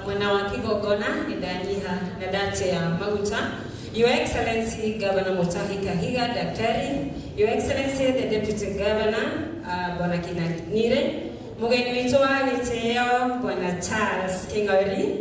Mwena wa kigongona nĩ ndanyiha na ndatea maguta. Your Excellency Governor Mutahi Kahiga, Daktari, Your Excellency the Deputy Governor Bwana Kinanire, mugeni witũ wa gĩtĩo Bwana Charles King'ori,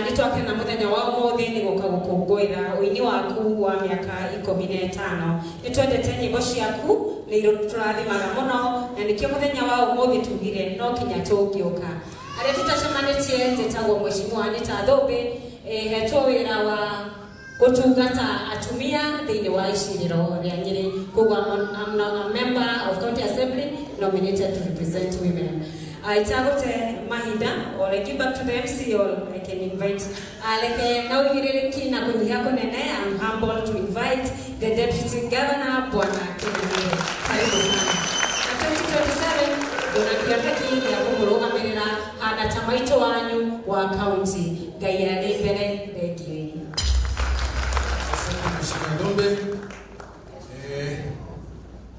nĩ twakena mũthenya wa ũmũthĩ nĩ gũka gũkũngũĩra ũini waku wa mĩaka 15. Nĩ twendete nyĩmbo ciaku, nĩ tũrathimaga mũno, na nĩkĩo mũthenya wa ũmũthĩ tugire no kinya tũngĩũka. Arĩa tũtacemanĩtie, njĩtagwo Mheshimiwa Anita Thũmbĩ, hetwo wĩra wa gũtungata atumia thĩinĩ wa icirĩro rĩa Nyĩrĩ. Koguo I'm a member of County Assembly nominated to represent women. Itagũte mahinda, or I give back to the MC, or I can invite. Reke na ũigĩrĩrĩki na kũnyihia kũnene, I'm humble to invite the Deputy Governor Bwana Kinanire. Karibu sana. Na 2027 ndũna kĩoneki gĩa kũmũrũgamĩrĩra hana ta maitũ wanyu wa county. Ngai arĩ mbere, thengiũ. Asante Mheshimiwa Ndombe.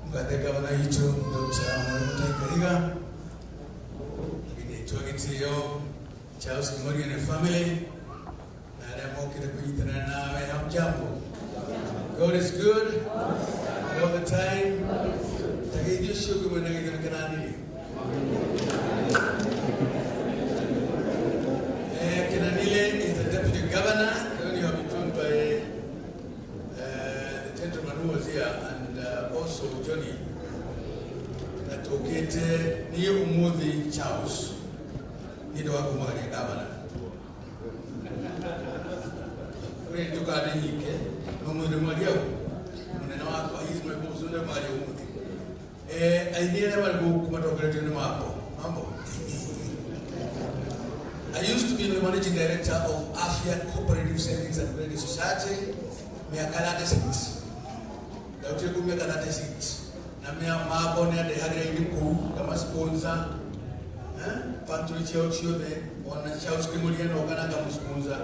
Mgathe gavana witũ Dr. Mwalimu Mutahi Kahiga, ageni aitũ a gĩtĩo Charles King'ori and family na arĩa mokĩte kũnyitanĩra nawe, hamjambo. God is good and all the time. Tageithio ũcio ũngĩ mwena gĩthio nĩ Kenanire. Kenanile is the deputy governor. Then you have been told by the gentleman who was here and also Johnny na tũkĩte niĩ ũmũthĩ Charles nĩ ũndũ wa kumagaria gavana kũrĩ ndũkande nyingĩ no mwĩrĩ mwaria ũ mũnene wakwa, he is my boss, nĩ mwaria ũmũthĩ. Aini arĩa marĩ gũkũ matongoretio nĩ mambo mambo. I used to be the managing director of Afia Cooperative Savings and Credit Society mĩaka 36. Ndautire kũu mĩaka 36 na mĩa mambo nĩ andehagĩra ini kũu ngama sponsor, factory ciao ciothe, ona Charles Kĩmũria no kana ngamu sponsor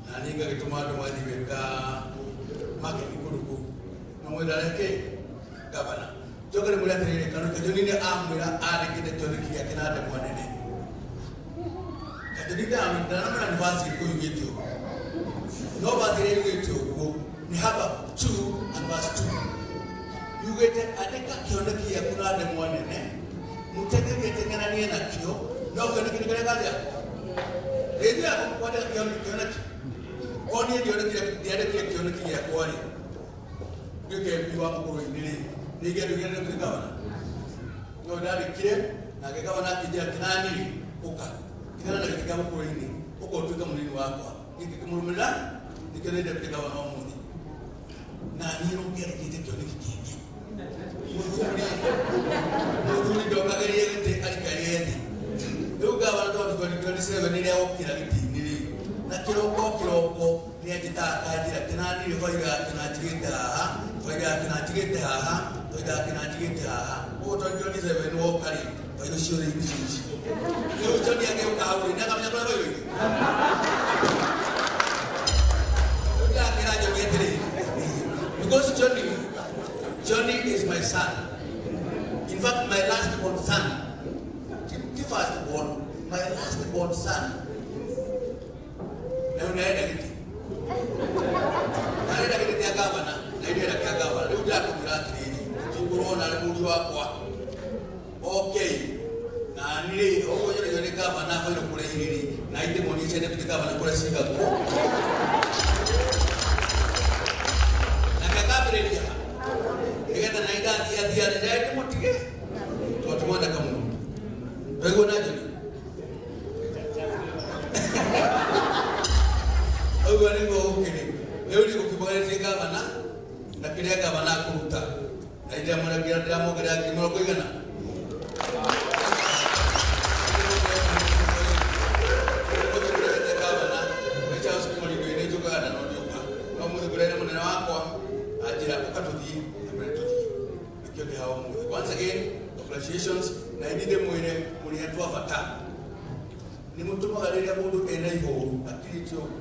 na niĩ ngagĩtũma andũ mathiĩ gwĩka marketing kũndũ kũu na mwĩra reke gavana njoke ndĩmwĩre atĩrĩrĩ, Kanua Kajoni nĩ amwĩra andĩkĩte kĩoneki gĩake na ndemwa nene. Kajoni ndanamwĩra nĩ verse ĩrĩkũ yugĩte ũguo, no verse ĩrĩa yugĩte ũguo nĩ Habakkuk 2 and verse 2, yugĩte andĩka kĩoneki gĩaku na ndemwa nene, mũtege gĩteng'eranie nakĩo, no kĩoneki nĩ kĩrĩa kathĩa rĩthĩ yaku kwandĩka kĩoneki. Korwo niĩ ndiandĩkire kĩoneki gĩakwa rĩ, nduĩke MP wa mũkũrũ-inĩ rĩ, nĩ ingĩanduĩkire deputy governor? No ndandĩkire nake gavana akĩnjĩra, "Kĩnani rĩ, ũka tigana na gĩtĩ kĩa mũkũrũ-inĩ, ũka ũtuĩke mũnini wakwa." Niĩ ngĩkĩmũrũmĩrĩra, nĩkĩo nĩ deputy governor ũmũthĩ. Na niĩ no ngĩandĩkĩte kĩoneki kĩngĩ. Mũthuri ndokagĩria gĩtĩ aikarĩre thĩ. Rĩu gavana 2027 rĩrĩa okĩra gĩtĩ-inĩ rĩ, na kĩroko kĩroko nĩ anjĩtaga akanjĩra, "Kĩnani rĩ, bairo ya kĩna njigĩte haha, bairo ya kĩna njigĩte haha, bairo ya kĩna njigĩte haha." Koguo 2027 woka rĩ, bairo ciothe ici ici. Rĩu Johnny agĩũka hau rĩ, nĩakamenya kũrĩa bairo irĩ. Rĩu ndĩrakĩra Johnny atĩrĩrĩ, because Johnny is my son, in fact my last born son, ti first born, my last born son. Na rĩu nĩarenda gĩtĩ, arenda gĩtĩ kĩa gavana na ndĩrenda kĩa gavana. Rĩu ndĩrakũmwĩra atĩrĩrĩ, tũtikũrwo na mũriũ wakwa, okay? Na niĩ rĩ, ũguo nyonagia nĩ gavana bairo kũrĩa irĩ rĩ, na indĩmonie cia deputy governor kũrĩa cigagwo, nake akambĩrĩria nĩgetha na indathia thia nĩ ndĩmũtige tondũ timwenda kamũndũ twaigua na Johnny ũguo nĩguo gũkĩrĩ. Rĩu nĩ gũkĩmũgeretie gavana na kĩrĩa gavana akũruta na ndĩramongerera 40,000. Gavana Charles Kimori nĩ njũkaga na no ndiũka no mũthĩ kũrĩa mũnene wakwa anjĩra ũka tũthiĩ na mbere tũthiĩ, nĩkĩo ndĩ haha ũmũthĩ. Once again, congratulations. Na indi ndĩmwĩre mũrĩ andũ a bata, nĩ mũtũmaga rĩrĩa mũndũ ena ihoru akirĩte ũguo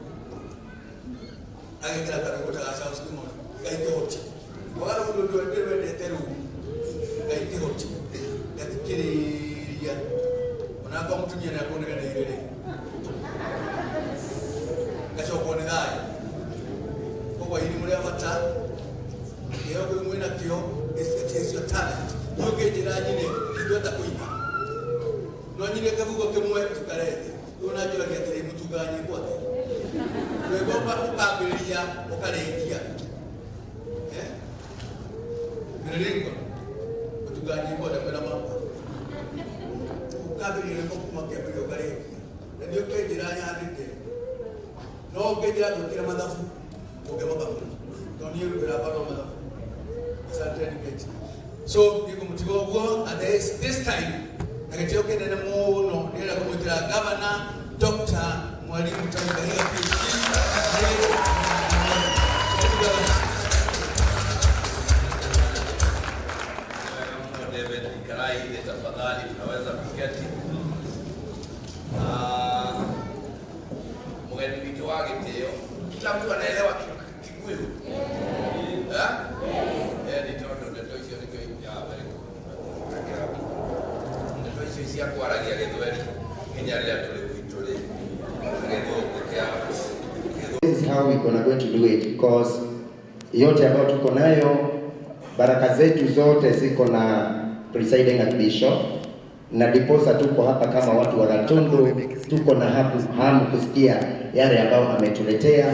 agekĩra karwĩmbo ta ga Charles Kimori, "Ngai Kĩhoti." Waga rũu ndĩrwendete rũu, "Ngai Kĩhoti," ngathikĩrĩria onakorwo mũtumia nĩ akũnegeneire rĩ. Ũkambĩrĩria ũkarĩkia. Eh? Mĩrĩrĩko. Ũtuga nyĩmbo ndakwĩra makwa. Ũkambĩrĩria rwĩmbo kuma kĩambĩrĩria ũkarĩkia. Na nĩ ũkĩnjĩra nyandĩke. No ũngĩnjĩra gwĩkĩra mathabu ũngĩmaka mũno. Tondũ niĩ ngwĩra barua mathabu. Asante Kate. So nĩngũmũtiga ũguo at this time na gĩtĩo kĩnene mũno ndĩrenda kũmwĩtĩra Governor Dr. Mwalimu Mutahi Kahiga PhD. David Ikarai, tafadhali tunaweza kuketi. Mgeni witũ wa gĩtĩo, kila mtu anaelewa Kikuyu? Eh? Eh, nĩ tondũ ndeto icio nĩkĩo ya very good. Ndeto icio cia kwaragia Gĩthweri nginya rĩrĩa tũrĩ gwitũ rĩ, Gĩthũngũ kĩa This is how we're gonna going to do it because yote ambayo tuko nayo, baraka zetu zote ziko na presiding archbishop, na ndiposa tuko hapa kama watu wa Gatundu, tuko na hamu kusikia yale ambayo ametuletea,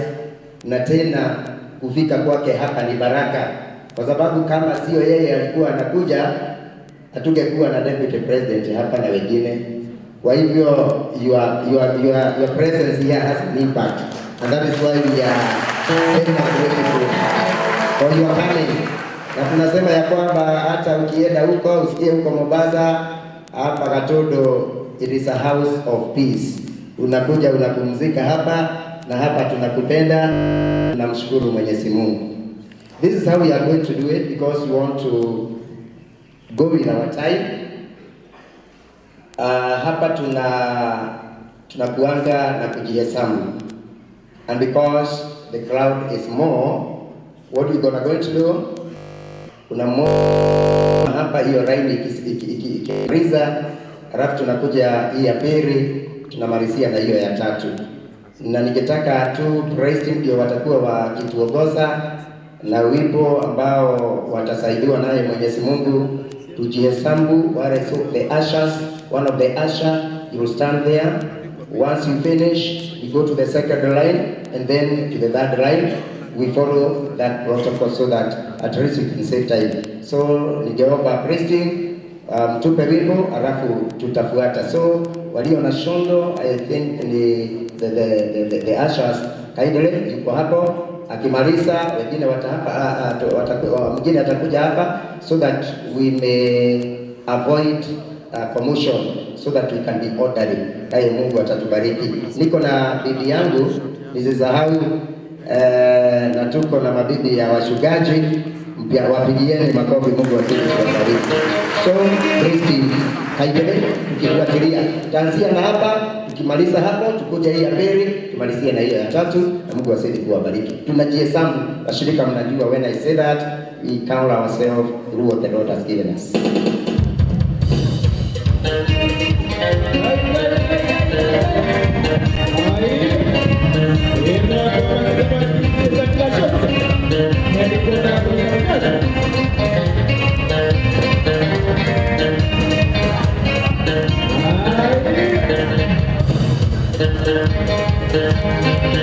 na tena kufika kwake hapa ni baraka, kwa sababu kama sio yeye alikuwa anakuja, hatungekuwa na deputy president hapa na wengine. Kwa hivyo your presence here has an impact, and that is why we are very much grateful for your coming. Na tunasema ya kwamba hata ukienda huko usikie huko Mombasa, hapa Gatundu, it is a house of peace. Unakuja unapumzika hapa, na hapa tunakupenda, tunamshukuru Mwenyezi Mungu. This is how we are going to do it because we want to go with our time. Hapa tunakuanga na kujihesabu, and because the crowd is more, what we gonna going to do, kuna more hapa, hiyo line ikimaliza, halafu tunakuja hii ya pili tunamalizia na hiyo ya tatu, na ningetaka tu praise team ndio watakuwa wakituongoza na wimbo ambao watasaidiwa naye Mwenyezi Mungu. Tujihesabu wale, so the ushers, one of the usher, you will stand there. Once you finish, you go to the second line and then to the third line. We follow that protocol so that at least we can save time. So ningeomba praise team tupe wimbo alafu tutafuata. So walio na shondo, I think ni the ushers kindly yuko hapo, akimaliza wengine watahapa, mwingine atakuja hapa so that we may avoid commotion so that we can be orderly. Naye Mungu atatubariki. Niko na bibi yangu nisisahau, na tuko na mabibi ya wachungaji mpya, wapigieni makofi, Mungu azidi kuwabariki. So praise team, haiendelee tukifuatilia, taanzia na hapa, tukimaliza hapo tukuja hii ya pili, tumalizie na hiyo ya tatu, na Mungu azidi kuwabariki. Tunajihesabu washirika, mnajua when I say that we count ourselves through what the Lord has given us. Yeah.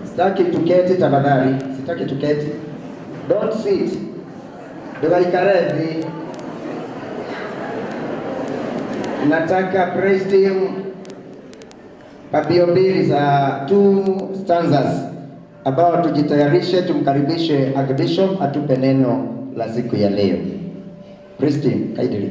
Sitaki tuketi tafadhali, sitaki tuketi. Don't sit. Ndũgaikare thĩ. Nataka praise team pambio mbili za two stanzas ambao tujitayarishe, tumkaribishe Archbishop atupe neno la siku ya leo. Praise team, kindly.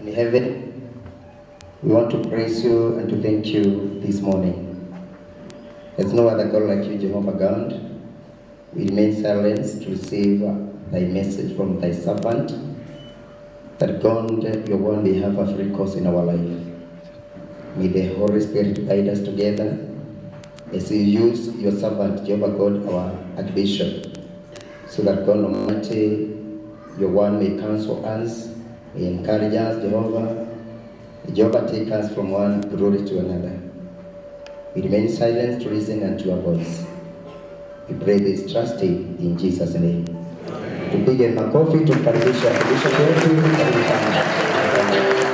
In heaven, we want to praise you and to thank you this morning. There's no other God like you, Jehovah God. We remain silent to receive thy message from thy servant, that God, your word may have a free course in our life. May the Holy Spirit guide us together as you use your servant, Jehovah God, our Archbishop, so that God Almighty, your word may counsel us, may encourage us, Jehovah. Jehovah, take us from one glory to another. We remain silent to listen unto your voice. We pray this trusting in Jesus' name. Tupige makofi tumkaribishe Archbishop wetu. Karibu sana.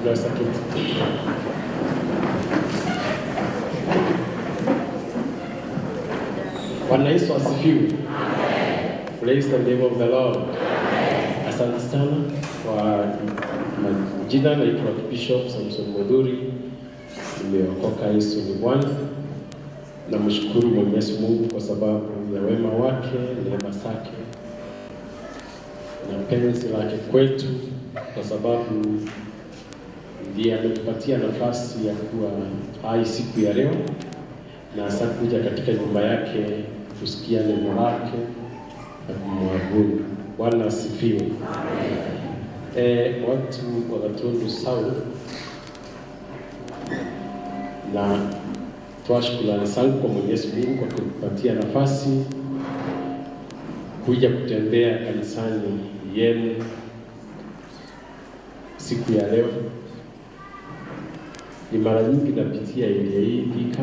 Tunaweza keti. Bwana Yesu asifiwe. Praise the name of the Lord. Asante sana kwa majina, naitwa Bishop Samson Mudhuri, nimeokoka. Yesu ni Bwana. Namshukuru Mwenyezi Mungu kwa sababu ya wema wake, neema zake na penzi lake kwetu, kwa sababu ndiye ametupatia nafasi ya kuwa hai siku ya leo na hasa kuja katika nyumba yake kusikia neno lake na kumwabudu. Bwana asifiwe. Watu wa Gatundu South, na toa shukrani zangu kwa Mwenyezi Mungu kwa kutupatia nafasi kuja kutembea kanisani yenu siku ya leo. Ni mara nyingi napitia area hii Thika,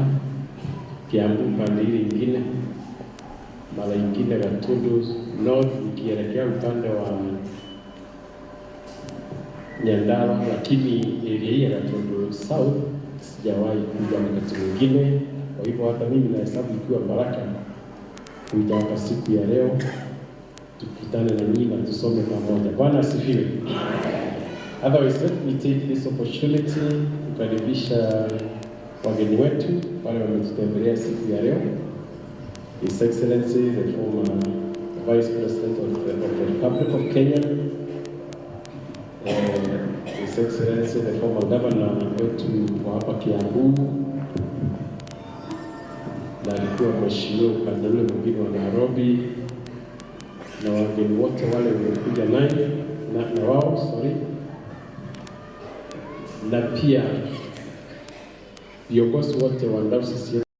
Kiambu pande ile ingine, mara ingine Gatundu North nikielekea upande wa Nyandarua, lakini area hii ya Gatundu South sijawahi kuja wakati mwingine. Kwa hivyo hata mimi nahesabu ikiwa baraka kuja hapa siku ya leo, tukutane na nyinyi na tusome pamoja. Bwana asifiwe. Otherwise, let me take this opportunity kukaribisha wageni wetu wale wametutembelea siku ya leo. His Excellency the former Vice President of the Republic of Kenya, His Excellency the former Governor wetu wa hapa Kiambu, na alikuwa mheshimiwa upande ule mwingine wa Nairobi, na wageni wote wale waliokuja naye na wao, sorry, na pia viongozi wote wa Ndau CCM.